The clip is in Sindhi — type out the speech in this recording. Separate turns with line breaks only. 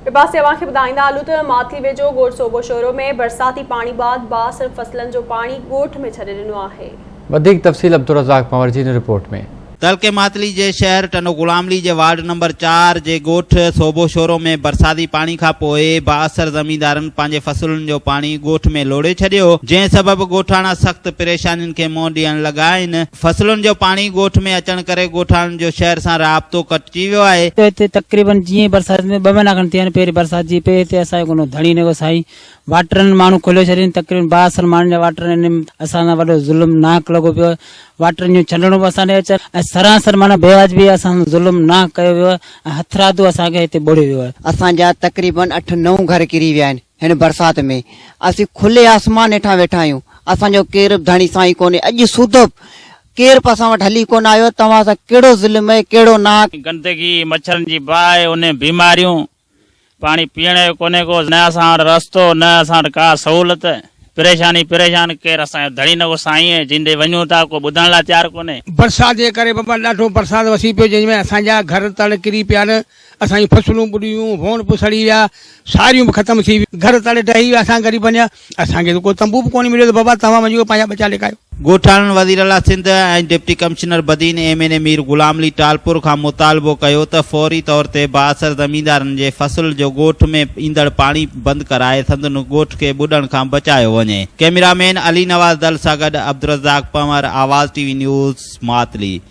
ٻئي پاسي اوهان کي ٻڌائيندا هلون ته ماٿري ويجهو ڳوٺ صوبو شورو ۾ برساتي پاڻي بعد بااثر فصلن جو پاڻي ڳوٺ ۾ ڇڏي ڏنو آهي.
وڌيڪ تفصيل عبدالرزاق پنهور جي هن رپورٽ ۾.
تعلقي ماتلي جي شهر ٽنڊو غلام علي جي وارڊ نمبر چار جي ڳوٺ صوبو شورو ۾ برساتي پاڻي کان پوء بااثر زميندارن پنهنجي فصلن جو پاڻي ڳوٺ ۾ لوڙهي ڇڏيو جنهن سبب ڳوٺاڻا سخت پريشانين کي منهن ڏيڻ لڳا آهن. فصلن جو پاڻي ڳوٺ ۾ اچڻ ڪري ڳوٺاڻن جو شهر سان رابطو ڪٽجي ويو آهي.
هتي تقريبن جيئن ئي برسات ۾ ٻه مهينا کن ٿيا آهن پهرين برسات جي پئي هتي اسان جو ڪو ڌڻي نه ڪو سائين واٽرن ماڻهو کوليو ڇڏين تقريبن بااثر ماڻهن جا واٽر آهن ان ۾ اسان سان وڏو ظلم ناحق لڳو پيو آهي واٽرن جون ڇنڊڻون به اسان ڏي اچن ۽ سراسر معنيٰ بيواجبي اسان سان ظلم ناحق ڪيو ويو آهي ۽ هٿرادو اسان کي هتي ٻوڙيو ويو آهي.
اسان جا تقريبن اٺ نو گهر ڪري ويا آهن هن برسات ۾ اسين کلي آسمان هيٺان ويٺا آهيون، اسان جو ڪير به ڌڻي سائين ڪونهي، اڄ سوڌو به ڪير به اسان وٽ هلي ڪونه آيو، توهان سان ڪهڙو ظلم ۽ ڪهڙو ناحق.
گندگي، مڇرن جي باهه، انهي بيماريون، پاڻي پيئڻ جو ڪونهي ڪو، نه اسان وٽ رستو، نه اسان وٽ ڪا سهولت، پريشان ئي پريشان، ڪير اسان جو ڌڻي نه ڪو سائين، جن ڏي وڃون ٿا ڪو ٻڌڻ لاء تيار ڪونهي.
برسات جي ڪري بابا ڏاڍو برسات وسي پيو جنهن ۾ اسان جا گهر تڙ ڪري پيا آهن، اسان جون فصلون ٻڏي ويون، ووڻ به سڙي ويا، ساريون به ختم ٿي ويون، گهر تڙ ڊهي ويا اسان غريبن جا، اسان کي ته ڪو تنبو به ڪونه مليو ته بابا توهان وڃي پنهنجا ٻچا لڪايو.
ڳوٺاڻن وزيراعليٰ Sindh ۽ deputy commissioner Badin M N A Mir Ghulam Ali Talpur کان مطالبو ڪيو ته فوري طور تي بااثر زميندارن جي فصل جو ڳوٺ ۾ ايندڙ پاڻي بند ڪرائي سندن ڳوٺ کي ٻڏڻ کان بچايو وڃي. ڪئميرا مين علي نواز دل سان گڏ Abdulrazzaq Panhwar, Awaz T V news, Matli.